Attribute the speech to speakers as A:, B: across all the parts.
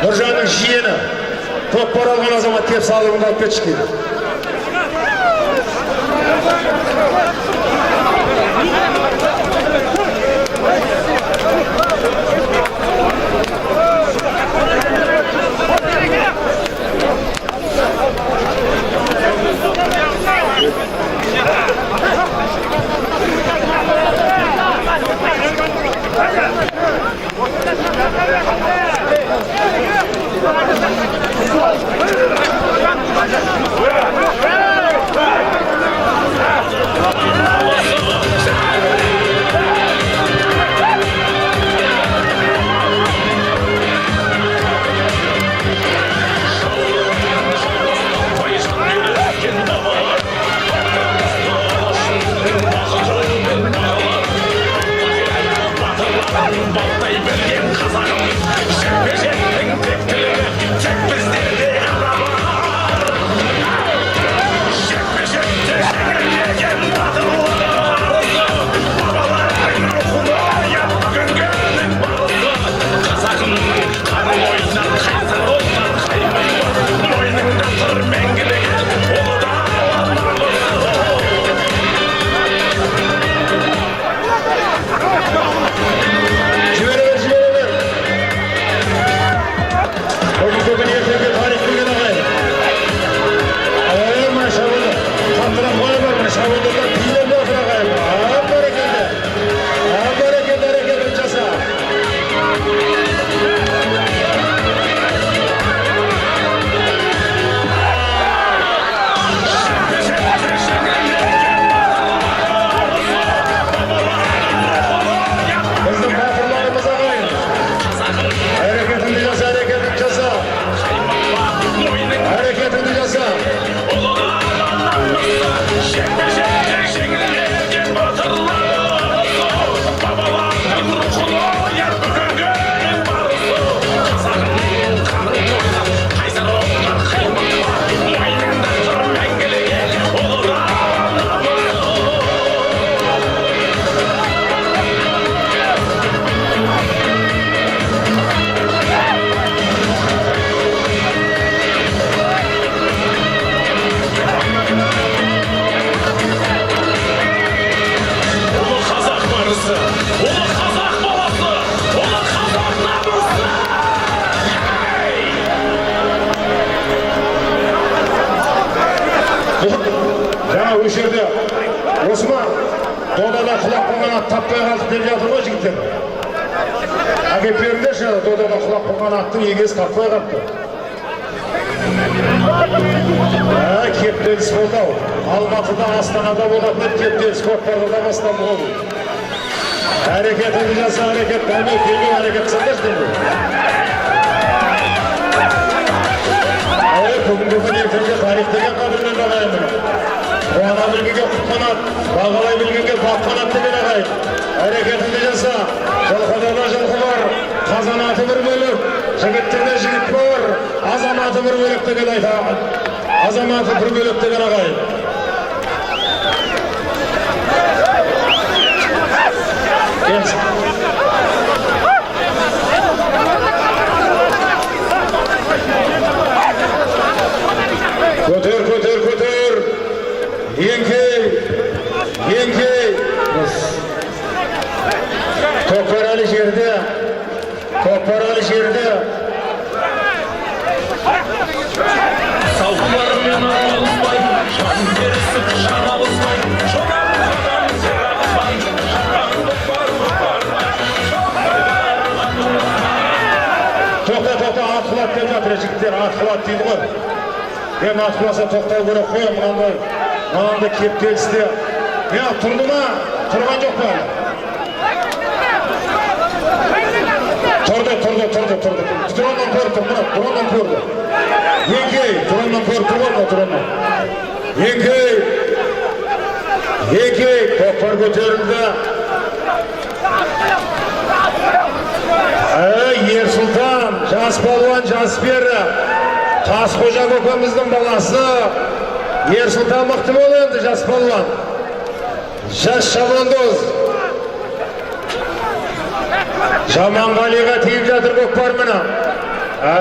A: Нұржанның жиені. Көкпар алған азамат кеп салымын алып кетші кейін. Жібере бер, жібере бер. Бүгінгі күн ертеңгі тарих деген ағайын. Ей, мына шабуылды қаттырақ қоя бер, мына шабуылдар билеп жатыр ағайын. А, бәрекелді. А, бәрекелді, әрекетін жаса. Біздің батырларымыз ағайын. Әрекетіңді жаса, әрекетіңді жаса. Әрекетіңді жаса.
B: Ұлы қазақ барысы, ұлы қазақ баласы, ұлы қазақ намысы!
A: Жаңа осы жерде осы ма додада құлап қалған ат таппай қалдық деп жатыр ғой жігіттер. Әкеп беріңдерші, додада құлап қалған аттың егесі таппай қалыпты. Ә, кептеліс болды ау. Алматыда, Астанада болатын еді кептеліс, көкпарда да басталды ғой бұл. Әрекетіңді жаса, әрекет, дәме, келмей әрекет қылсаңдаршы демей. Ой, бүгінгі күн ертеңгі тарих деген қадірмен ағайын міне. Қуана білгенге құт қонады, бағалай білгенге бақ қонады деген ағайын. Әрекетіңді жаса, жылқыда да жылқы бар, қазанаты бір бөлек, жігітте де жігіт бар, азаматы бір бөлек деген айта, азаматы бір бөлек деген ағайын. Келсін. Көтер, көтер, көтер. Еңкей, еңкей. Көкпар әлі жерде. Көкпар әлі жерде.
B: Салқылармен араласпай, жан берісіп, жан алыспай, жонардан тер ағызбай, шапқан көкпар, көкпар.
A: Тоқта, тоқта, ат құлады деп жатыр жігіттер, ат құлады дейді ғой. Енді ат құласа тоқтау керек қой, мынандай, мынандай кептелісте. Не, тұрды ма? Тұрған жоқ па әлі? Тұрды, тұрды, тұрды, тұрды. Дроннан көріп тұр, мына, дроннан көрді. Еңкей, дроннан көріп тұр ғой, мына дроннан. Еңкей, еңкей, көкпар көтерілді. Әй, Ерсұлтан, жас балуан, жас пері. Тасқожа көкеміздің баласы. Ерсұлтан мықты бол енді, жас балуан. Жас шабандоз. Жаманғалиға тиіп жатыр көкпар міне. Ә,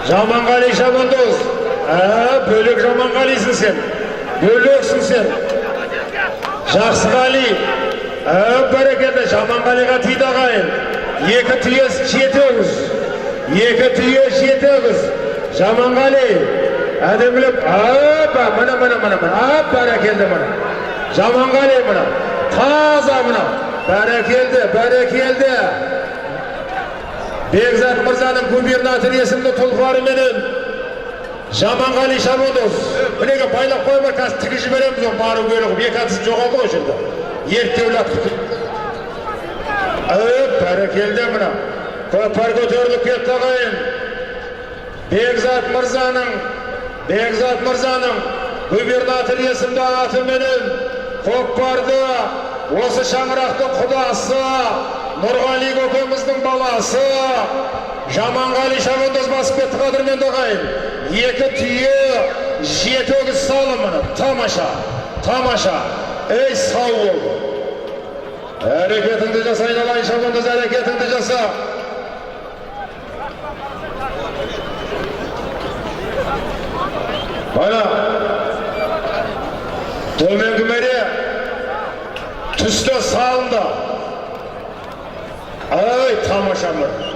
A: Жаманғали шабандоз. Ә, бөлек Жаманғалисің сен. Бөлексің сен. Жақсығали. Ә, бәрекелді, Жаманғалиға тиді, ағайын. Екі түйе, жеті өгіз. Екі түйе, жеті өгіз. Жаманғали. Әдемілеп, апа, міне, міне, міне, міне. Ап, бәрекелді, міне. Жаманғали, міне. Таза, міне. Бәрекелді, бәрекелді. Бекзат мырзаның Губернатор есімді тұлпарыменен Жаманғали шабандоз. Мінеке, байлап қойма, қазір тігіп жібереміз оны, бару келу қылып. Екі атысы жоғалды ғой жерде. Ерттеулі ат. Өп, бәрекелді, мына. Көкпар көтеріліп кетті, ағайын. Бекзат мырзаның Губернатор есімді атыменен көкпарды осы шаңырақтың құдасы, Нұрғали көкеміздің баласы Жаманғали шабандоз басып кетті, қадірменді ағайын. Екі түйе, жеті өгіз салым, міне. Тамаша, тамаша. Ей, сау бол. Әрекетіңді жаса, айналайын шабандоз, әрекетіңді жаса. Мына төменгі мәре түсті салынды. Ай, тамаша, міне.